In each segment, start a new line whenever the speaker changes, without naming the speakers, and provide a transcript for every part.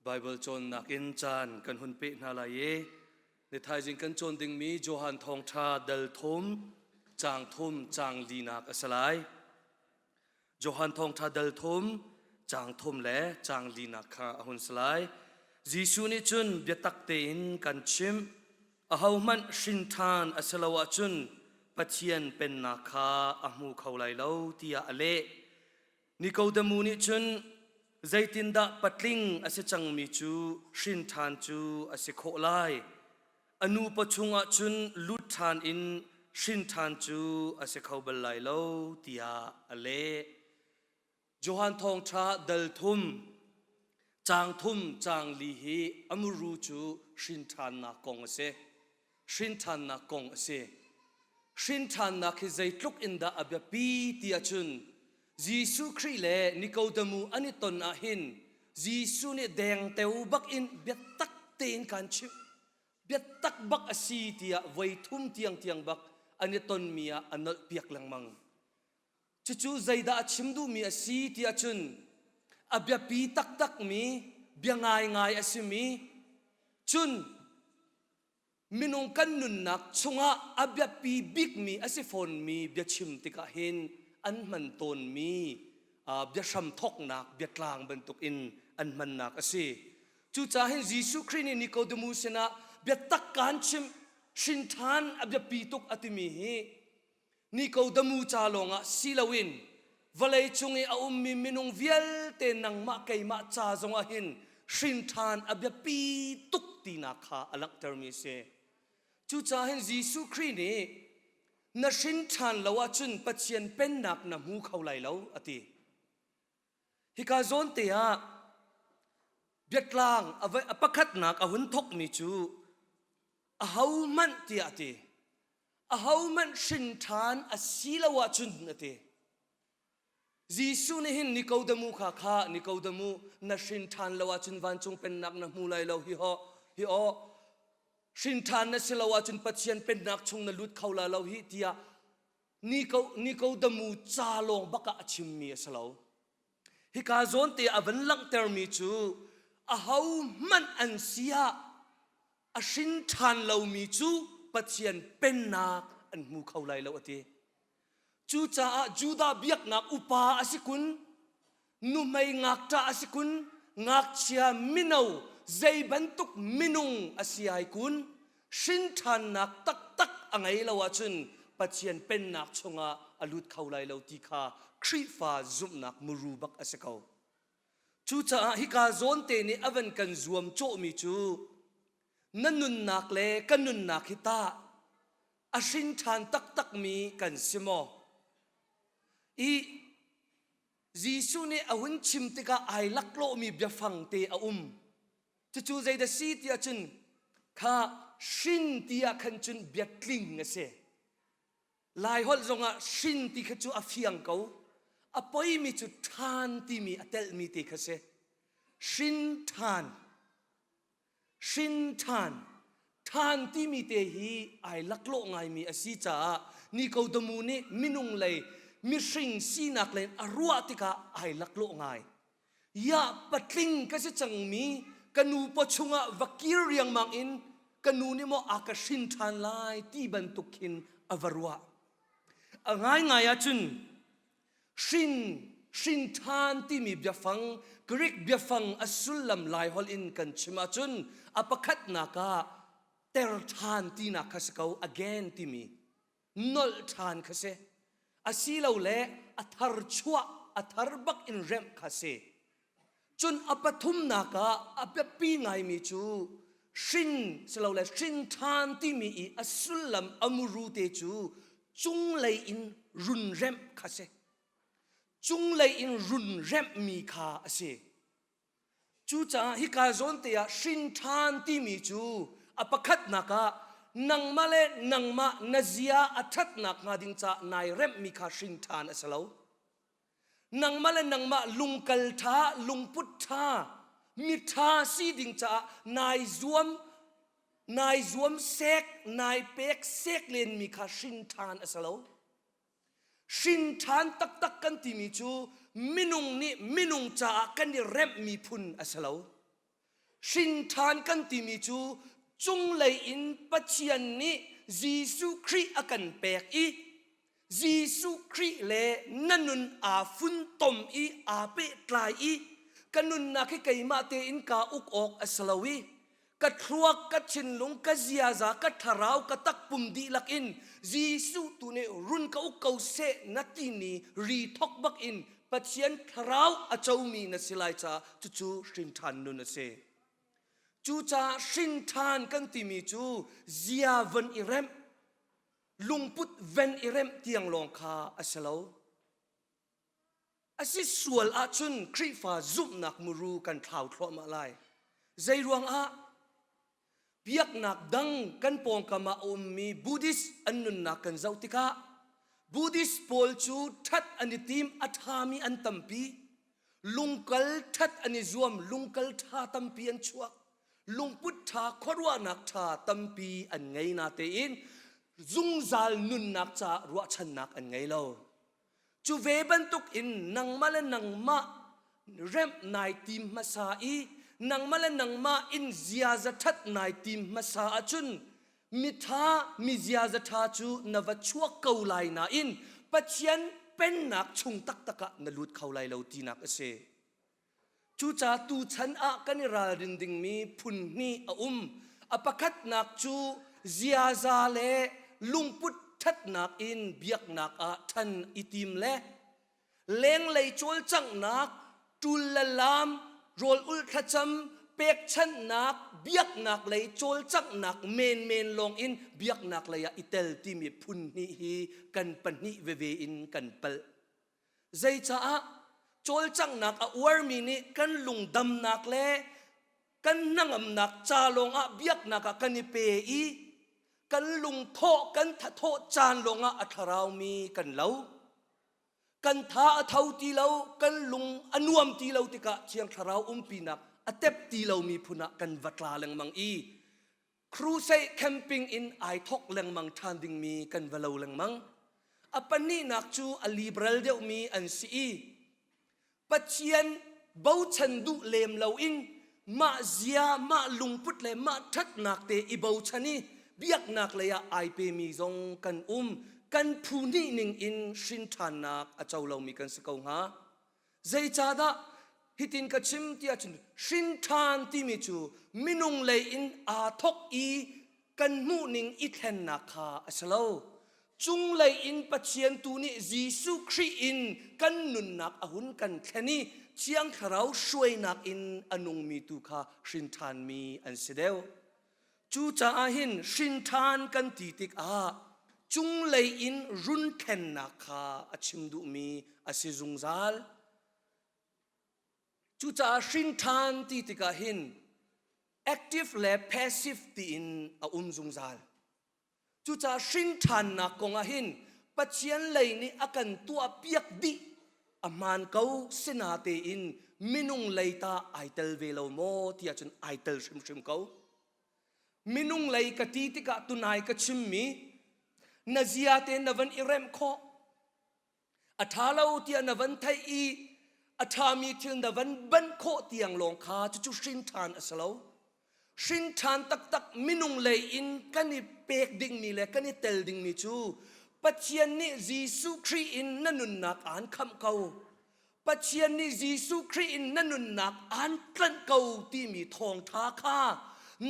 Baibal cawnnak in caan kan hun peh hna lai i ni thaizing kan cawn dingmi Johan Thawngṭha dal thum caang thum caang linak a si lai. Johan Thawngṭha dal thum caang thum le caang linak kha a hun si lai. Jesuh nih cun biatak tein kan chimh ahohmanh hrin ṭhan a si lo ahcun Pathian pennak kha a hmu kho lai lo tiah a leh. Nikodemu nih cun zeitindah patling a si cangmi cu hrin ṭhan cu a si khawh lai? A nu pawchung ah cun lut ṭhan in hrin ṭhan cu a si kho bal lai lo tiah a leh. Johan Thawngṭha dal thum caang thum caang li hi a muru cu hrin ṭhannak kong a si. Hrin ṭhannak kong a si. Hrin ṭhannak hi zeitluk in dah a biapi ti ahcun Jesuh Khrih le Nikodemu an i ton ah hin Jesuh nih dengteo bak in biatak tein kaan chimh. Biatak bak a si tiah voi thum tiangtiang bak an i tonmi ah a nolhpiak lengmang. Cucu zeidah a chim duhmi a si ti ahcun a biapi taktakmi bia ngaingai a simi cun minung kan nunnak chungah a biapi bikmi a si fawnmi biachim tikah hin an hman tawnmi biahram thawknak biatlang bantukin an hmannak a si. Cucaah hin Jesuh Khrih nih Nicodemus sinah biatak kaan chimh hrin ṭhan a biapi tuk a timi hi Nicodemus ca lawngah si loin vawlei cung i a ummi minung vialte nangmah keimah ca zongah hin hrin ṭhan a biapi tuk tinak kha a langhtermi a si. Cucaah hin Jesuh Khrih nih na hrin ṭhan lo ahcun Pathian pennak na hmu kho lai lo a ti. Hika zawn te ah biatlang a pakhatnak a hun thawkmi cu ahohmanh tiah a ti. Ahohmanh hrin ṭhan a si lo ahcun a ti. Jesuh nih hin Nikodemu kha kha Nikodemu na hrin ṭhan lo ahcun vancung pennak na hmu lai lo hi ho hi aw hrin ṭhan na si lo ahcun Pathian pennak chung na lut kho la lo hi tiah Niko Nikodemu ca lawng bak ah a chimmi a si lo. Hika zawn te a van langhtermi cu ahohmanh an si ah a hrin ṭhan lomi cu Pathian pennak an hmu kho lai lo a ti. Cucaah Judah biaknak upa a si kun, nuhmei ngakṭah a si kun, ngakchia mino zei bantuk minung a si ai kun, hrin ṭhannak taktak a ngei lo ahcun Pathian pennak chungah a lut kho lai lo ti kha Khrihfa zumhnak muru bak a si ko. Cucaah hika zawn te nih a van kan zuam cawhmi cu na nunnak le ka nunnak hi tah a hrin ṭhan taktakmi kan si maw? I Jesuh nih a hun chim tikah ai laklawhmi biafang te a um. Cucu zeidah si tiah cun kha hrin ti ah khan cun biatling a si. Laiholh zongah hrin ti kha cu a fiang ko. A poimi cu ṭhan timi a telhmi te kha si. Hrin ṭhan. Hrin ṭhan ṭhan timi te hi ai laklawh ngaimi a si caah Nikodemu nih minung lei mihring sinak lei a ruah tikah ai laklawh ngai. Ya patling ka si cangmi ka nu paw chungah va kir riangmang in ka nu nih maw a ka hrin ṭhan lai ti bantuk khin a va ruah. A ngaingai ahcun Hrin, hrin ṭhan timi biafang, Greek biafang a sullam Laiholh in kan chim ahcun a pakhatnak ah ter ṭhan tinak kha si ko, again timi, nolh ṭhan kha si. Asilole a thar chuah, a thar bak in remh kha si. Cun a pathumnak ah a biapi ngaimi cu hrin silole hrin ṭhan timi i a sullam a muru te cu cunglei in run remh kha si. Cunglei in run remhmi kha a si. Cucaah hika zawn te ah hrin ṭhan timi cu a pakhatnak ah nangmah le nangmah na zia a ṭhatnak hnga ding caah nai remhmi kha hrin ṭhan a si lo. Nangmah le nangmah lungkal ṭha, lungput ṭha, miṭha si ding caah nai zuam, nai zuam sek, nai pek sek lenmi kha hrin ṭhan a si lo. Hrin ṭhan taktak kan timi cu minung nih minung caah kan i remhmi phun a si lo. Hrin ṭhan kan timi cu cunglei in Pathian nih Jesuh Khrih a kan pek i Jesuh Khrih le na nun aa funtom i aa pehtlai i ka nunnak hi keimah tein kaa uk awk a si lo i ka thluak, ka thinlung, ka ziaza, ka thlarau, ka takpum dihlak in Jesuh tu nih run ka uk ko seh na ti ni ri thok bak in Pathian thlarau a comi na si lai caah cucu hrinṭhan nun a si. Cucaah hrinṭhan kan timi cu zia von i remh, lungput ven i remh tiang lawng kha a si lo. A si sual ahcun Khrihfa zumhnak muru kan thlau thluahmah lai. Zei ruangah? Biaknak dang kan pawngkam ah a ummi Buddhist an nunnak kan zoh tikah Buddhist pawl cu ṭhat an i tim, a ṭhami an tampi. Lungkal ṭhat an i zuam, lungkal ṭha tampi an chuak. Lungput ṭha, khuaruahnak ṭha tampi an ngei natein zungzal nunnak caah ruahchannak an ngei lo. Cu ve bantuk in nangmah le nangmah remh nai tim hmasa i nangmah le nangmah in ziaza ṭhat nai tim hmasa ahcun miṭha mi ziaza ṭha cu na va chuak ko lai nain Pathian pennak chung taktak ah na lut kho lai lo tinak a si. Cucaah tuchan ah kan i ralrin dingmi phun hnih a um. A pakhatnak cu ziaza le lungput ṭhatnak in biaknak ah ṭhan i tim le lenglei cawlcanghnak, ṭul le laam, rawl ulh thlacam, pekchanhnak, biaknak lei cawlcanghnak menmen lawng in biaknak lei ah i tel timi phun hnih hi kan pahnih veve in kan palh. Zeicaah cawlcanghnak a uarmi nih kan lungdamnak le kan hnangamnak ca lawngah biaknak ah kan i pe i kan lungthawh kan thathawh caan lawngah a thlaraumi kan lo. Kan tha a tho ti lo, kan lung a nuam ti lo tikah Thiang Thlarau umpinak a tep ti lomi phun ah kan va tla lengmang i crusade camping in ai thok lengmang ṭhan dingmi kan va lo lengmang. A pahnihnak cu a liberal deuhmi an si i Pathian bochan duh lem loin mah zia, mah lungput le mah ṭhatnak te i bochan i biaknak lei ah ai pemi zong kan um. Kan phu hnih ning in hrin ṭhannak a co lomi kan si ko hnga. Zeicahdah hitin ka chim tiah cun hrin ṭhan timi cu minung lei in aa thawk i kan hmuhning i thlennak kha a si lo. Cunglei in Pathian tu nih Jesuh Khrih in kan nunnak a hun kan thlen i Thiang Thlarau hruainak in a nungmi tu kha hrin ṭhanmi an si deuh. Cucaah hin hrin ṭhan kan ti tikah cunglei in run thlennak kha a chim duhmi a si zungzal. Cucaah hrin ṭhan ti tikah hin active le passive tiin a um zungzal. Cucaah hrin ṭhannak kong ah hin Pathian lei nih a kan tuahpiak dih a hmaan ko sinatein minung lei ta ai tel ve lo maw tiah cun ai tel hrimhrim ko. Minung lei ka ti tikah tunai ka chimmi na zia te na van i remh khawh a ṭha lo tiah na van theih i a ṭhami thil na van banh khawh tiang lawng kha cucu hrin ṭhan a si lo. Hrin ṭhan taktak minung lei in kan i pek dingmi le kan i tel dingmi cu Pathian nih Jesuh Khrih in na nunnak aan khamh ko. Pathian nih Jesuh Khrih in na nunnak aan tlanh ko timi thawngṭha kha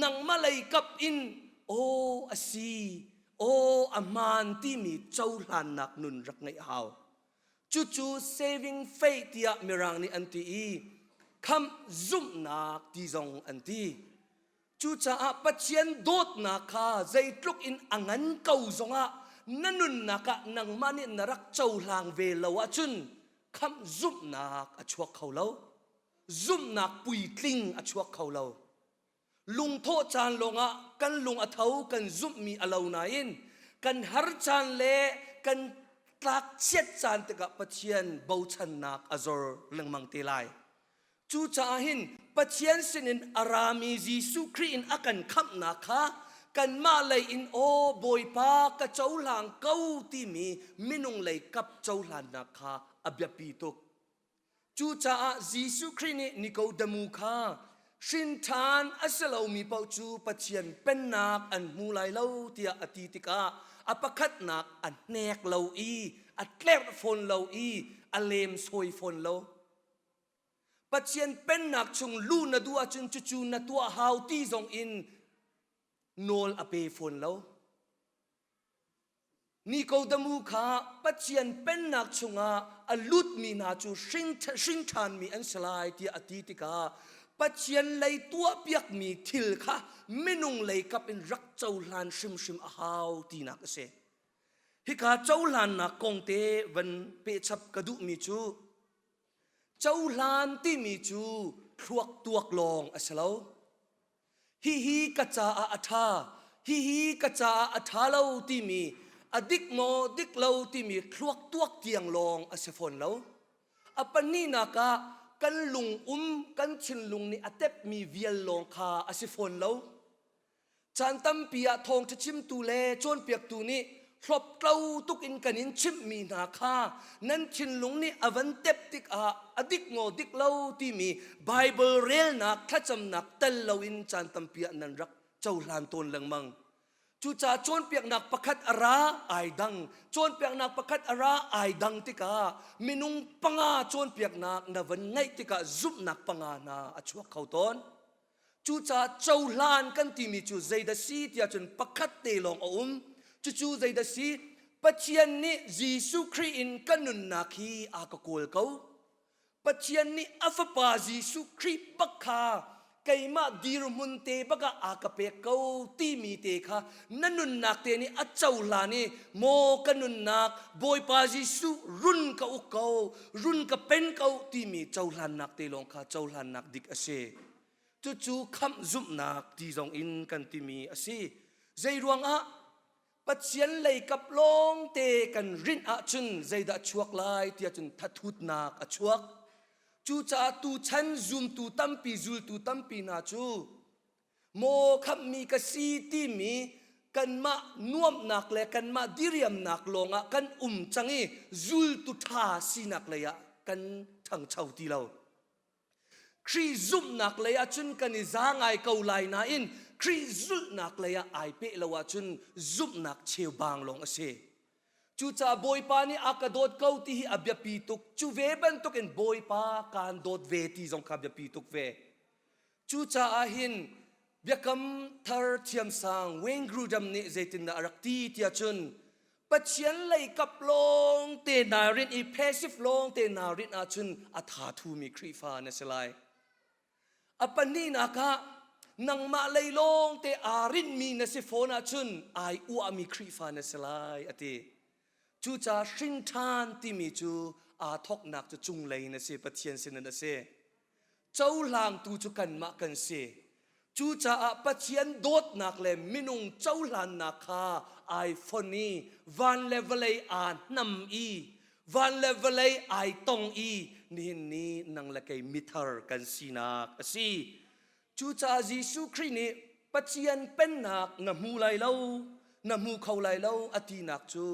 nangmah lei kap in aw a si, aw a hmaan timi cohlannak nun rak ngeih a hau. Cucu saving faith tiah Mirang nih an ti i khamh zumhnak ti zong an ti. Cucaah Pathian dawtnak kha zeitluk in a ngan ko zongah na nunnak ah nangmah nih na rak cohlang ve lo ahcun khamh zumhnak a chuak kho lo. Zumhnak puitling a chuak kho lo. Lungthawh caan lawngah kan lung a tho kan zumhmi a lo nain kan har caan le kan tlakchiat caan tikah Pathian bochannak a zor lengmang te lai. Cucaah hin Pathian sinin a rami Jesuh Khrih in a kan khamhnak kha kanmah lei in aw Bawipa ka cohlang ko timi minung lei kap cohlannak kha a biapi tuk. Cucaah Jesuh Khrih nih Nikodemu kha. Hrin ṭhan a si lomi paoh cu Pathian pennak an hmu lai lo tiah a ti tikah a pakhatnak a hnek lo i a tlerh fawn lo i a lemsawi fawn lo. Pathian pennak chung luh na duh ahcun cucu na tuah hau ti zong in nawl a pe fawn lo. Nikodamu kha Pathian pennak chungah a lutmi hna cu hring ṭhanmi an si lai tiah a ti tikah Pathian lei tuahpiakmi thil kha minung lei kap in rak cohlan hrimhrim a hau tinak a si. Hika cohlannak kong te van pehchap ka duhmi cu cohlan timi cu thluak tuak lawng a si lo. Hihi ka caah a ṭha, hihi ka caah a ṭha lo timi a dik maw dik lo timi thluak tuak tiang lawng a si fawn lo. A pahnihnak ah kan lung um kan thinlung nih a tepmi vial lawng kha a si fawn lo. Caan tampi ah thawngṭha chimtu le cawnpiaktu nih hlawptlo tuk in kan in chimhmi hna kha nan thinlung nih a van tep tikah a dik maw dik lo timi Bible relnak thlacamnak tel loin caan tampi ah nan rak cohlan tawn lengmang. Cucaah cawnpiaknak pakhat a ra ai dang, cawnpiaknak pakhat a ra ai dang tikah minung panga cawnpiaknak na van ngaih tikah zumhnak panga hna a chuak kho tawn. Cucaah cohlan kan timi cu zeidah si tiah cun pakhat te lawng a um. Cucu zeidah si? Pathian nih Jesuh Khrih in ka nunnak hi a ka kawl ko. Pathian nih a fapa Jesuh Khrih bak kha keimah dirhmun te bak ah a ka pek ko timi te kha na nunnak te nih a cohlan i maw ka nunnak Bawipa Jesuh run ka uk ko run ka pen ko timi cohlannak te lawng kha cohlannak dik a si. Cucu khamh zumhnak ti zong in kan timi a si. Zei ruangah Pathian lei kap lawng te kan rinh ahcun zeidah chuak lai tiah cun thathutnak a chuak. Cucaah tuchan zumtu tampi zultu tampi hna cu maw khamhmi ka si timi kanmah nuamhnak le kanmah diriamnak lawngah kan um cang i zultu ṭha sinak lei ah kan ṭhangcho ti lo. Khrih zumhnak lei ah cun kan i za ngai ko lai nain Khrih zulhnak lei ah ai peh lo ahcun zumhnak cheubang lawng a si. Cucaah Bawipa nih a ka dawt ko ti hi a biapi tuk. Cu ve bantukin Bawipa kaan dawt ve ti zong kha biapi tuk ve. Cucaah hin Biakam Thar thiamsang Wayne Grudem nih zeitindah a rak ti tiah cun Pathian lei kap lawng te naa rinh i passive lawng te naa rinh ahcun a tha thumi Khrihfa na si lai. A pahnihnak ah nangmah lei lawng te aa rinhmi na si fawn ahcun ai uahmi Khrihfa na si lai a ti. Cucaah hrin ṭhan timi cu aa thawknak cu cunglei in a si, Pathian sinin a si. Cohlangtu cu kanmah kan si. Cucaah Pathian dawtnak le minung cohlannak kha ai fon i van le vawlei aa hnam i van le vawlei ai tong i nihin ni nang le kei mithar kan sinak a si. Cucaah Jesuh Khrih nih Pathian pennak na hmu lai lo, na hmu kho lai lo a tinak cu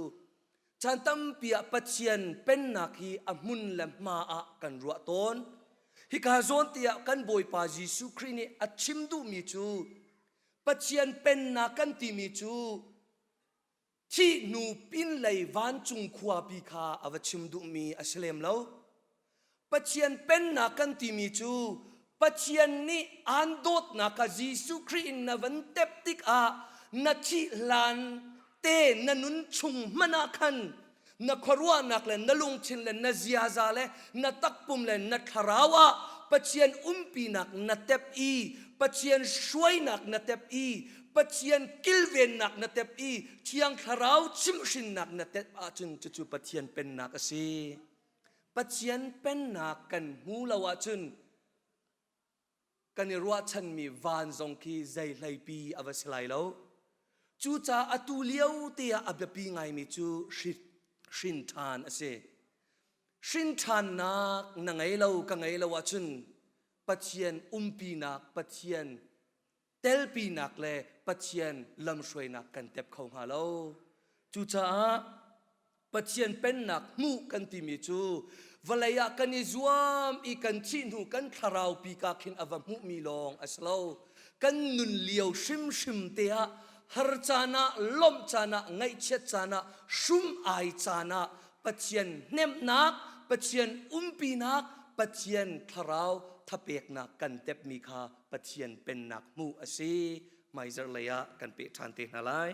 Caan tampi ah Pathian pennak hi a hmun le hma ah kan ruah tawn. Hika zawn te ah kan Bawipa Jesuh Khrih nih a chim duhmi cu Pathian pennak kan timi cu thih hnu pinlei vancung khuapi kha a va chim duhmi a si lem lo. Pathian pennak kan timi cu Pathian nih aan dawtnak kha Jesuh Khrih in na van tep tikah na thih hlan te na nun chung hmanh ah khan na khuaruahnak le na lungthin le na ziaza le na takpum le na thlarau ah Pathian umpinak na tep i Pathian hruainak na tep i Pathian kilvennak na tep i Thiang Thlarau chimhhrinnak na tep ahcun cucu Pathian pennak a si. Pathian pennak kan hmu lo ahcun kan i ruahchanmi van zong khi zei hleipi a va si lai lo. Cucaah atu lio te ah a biapi ngaimi cu hrin ṭhan a si. Hrin ṭhannak na ngei lo ka ngei lo ahcun Pathian umpinak, Pathian telpinak le Pathian lamhruainak kan tep kho hnga lo. Cucaah Pathian pennak hmuh kan timi cu Vawlei ah kan i zuam i kan thih hnu kan thlarau pi ka khin a va hmuhmi lawng a si lo. Kan nun lio hrimhrim te ah har caan ah, lawmh caan ah, ngaihchiat caan ah, hrum ai caan ah Pathian hnemhnak, Pathian umpinak, Pathian thlarau thapeknak kan tepmi kha Pathian pennak hmuh a si. Hmaizarh lei ah kan peh ṭhan te hna lai.